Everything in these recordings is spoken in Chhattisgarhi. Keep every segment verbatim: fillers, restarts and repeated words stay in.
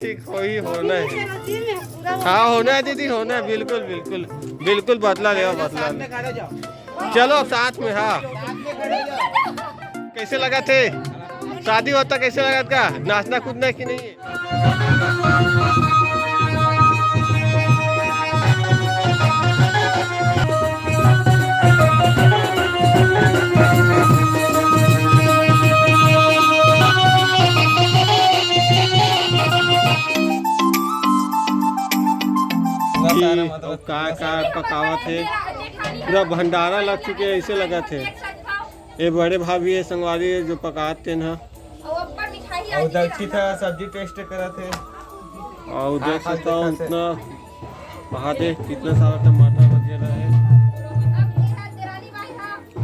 ठीक होही, होना है। हाँ, होना है दीदी, होना है, बिल्कुल, बिल्कुल, बिल्कुल बदला लेवा, बदला ले। चलो साथ में, हाँ। कैसे लगा थे शादी होता, कैसे लगा था? नाचना कूदना है कि नहीं है? का, का पकावत हे, पूरा भंडारा लग चुके हे, ऐसे लगत हे। ये बड़े भाभी हे, संगवारी हे, जो पकात तेन ह। अउ दक्षित ह सब्जी टेस्ट करत हे। अउ देख सकता हो, उतना वहाँ दे कितना सारा टमाटर वगैरह है।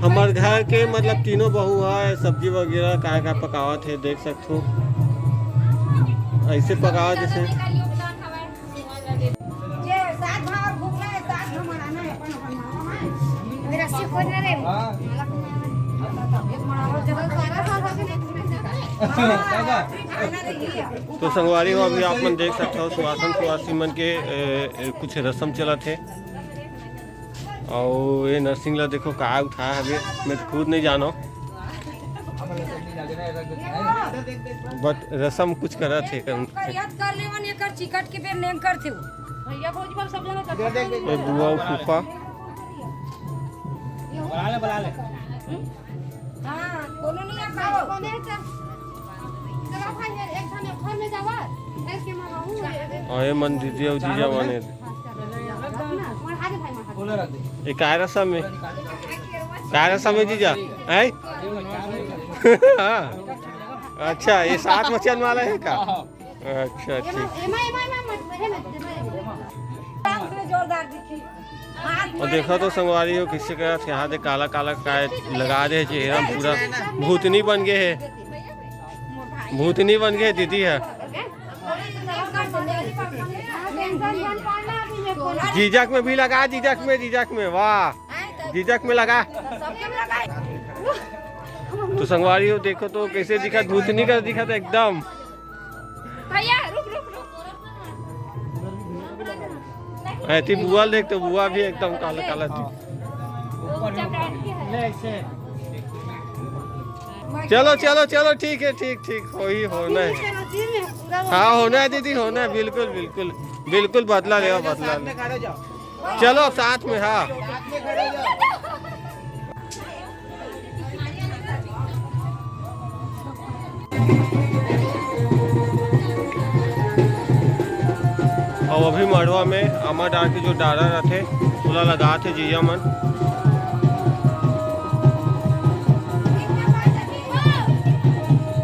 हमार घर के मतलब तीनों बहू है, सब्जी वगैरह का का पकावत है, देख सकते हो। ऐसे पकावत जैसे तो संगवारी हो, अभी आप मन देख सकते हो सुवासन सुवासी मन के ए, ए, कुछ रस्म चलत है। अउ ये नरसिंह ला देखो का उठा हवे, मैं तो खुद नहीं जानो, बट रस्म कुछ करत हे। कर लेवन एकर चिकट के बेर नेंग करथे। भैया भौजी मन सब जगह ये बुआ अउ फूफा। बुला ले, बुला ले। हाँ, कोनो नहीं आता हो। चलो भाई, एक झन घर में जावा। और ये मन दीदी और जीजा माने। ये काय रस्म हे? काय रस्म हे जीजा? हैं? हाँ। अच्छा, ये साथ में चलने वाला है का? अच्छा, ठीक। जोरदार दिखी। अउ देखा तो संगवारी हो, किसी का यहाँ दे काला काला काय लगा दे चेहरा में, पूरा भूतनी बन गए है, भूतनी बन गए दीदी है। जीजक में भी लगा, जीजक में, जीजक में, वाह, जीजक में लगा। तो संगवारी हो, देखो तो कैसे दिखा, भूतनी का दिखा था एकदम। भैया, रुक, रुक, रुक। ऐती बुआ देख तो बुआ भी एकदम काला काला थी। चलो, चलो, चलो, ठीक है, ठीक, ठीक, हो ही होना है। हाँ, होना है दीदी, होना है, बिल्कुल, बिल्कुल, बिल्कुल बदला लेवा, बदला ले। चलो साथ में, हाँ। अउ अभी मड़वा में आमा डार के जो डारा रथे, ओला लगात हे जीजा मन।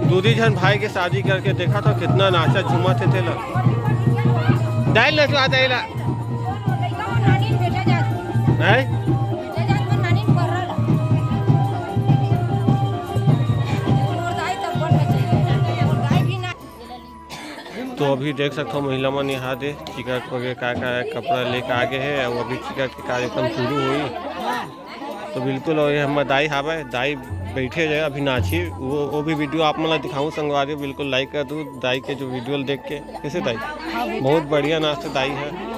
दूधी झन भाई के शादी करके देखा था कितना नाचा झूमत हे तेला। दाई नचवा दाई ला। हैं? तो अभी देख सकथो महिला मन यहाँ दे चिकट वगैरह का का कपड़ा लेके आ गए हे, अउ अभी चिकट के कार्यक्रम शुरू होही। तो बिल्कुल, अउ ये हमर दाई हावय, दाई बैठे हे, अभी नाची, वो, वो भी वीडियो आप मन ला दिखाऊँ संगवारी, बिल्कुल like कर दू दाई के जो वीडियो देख के। कैसे दाई? बहुत बढ़िया नाचते दाई है।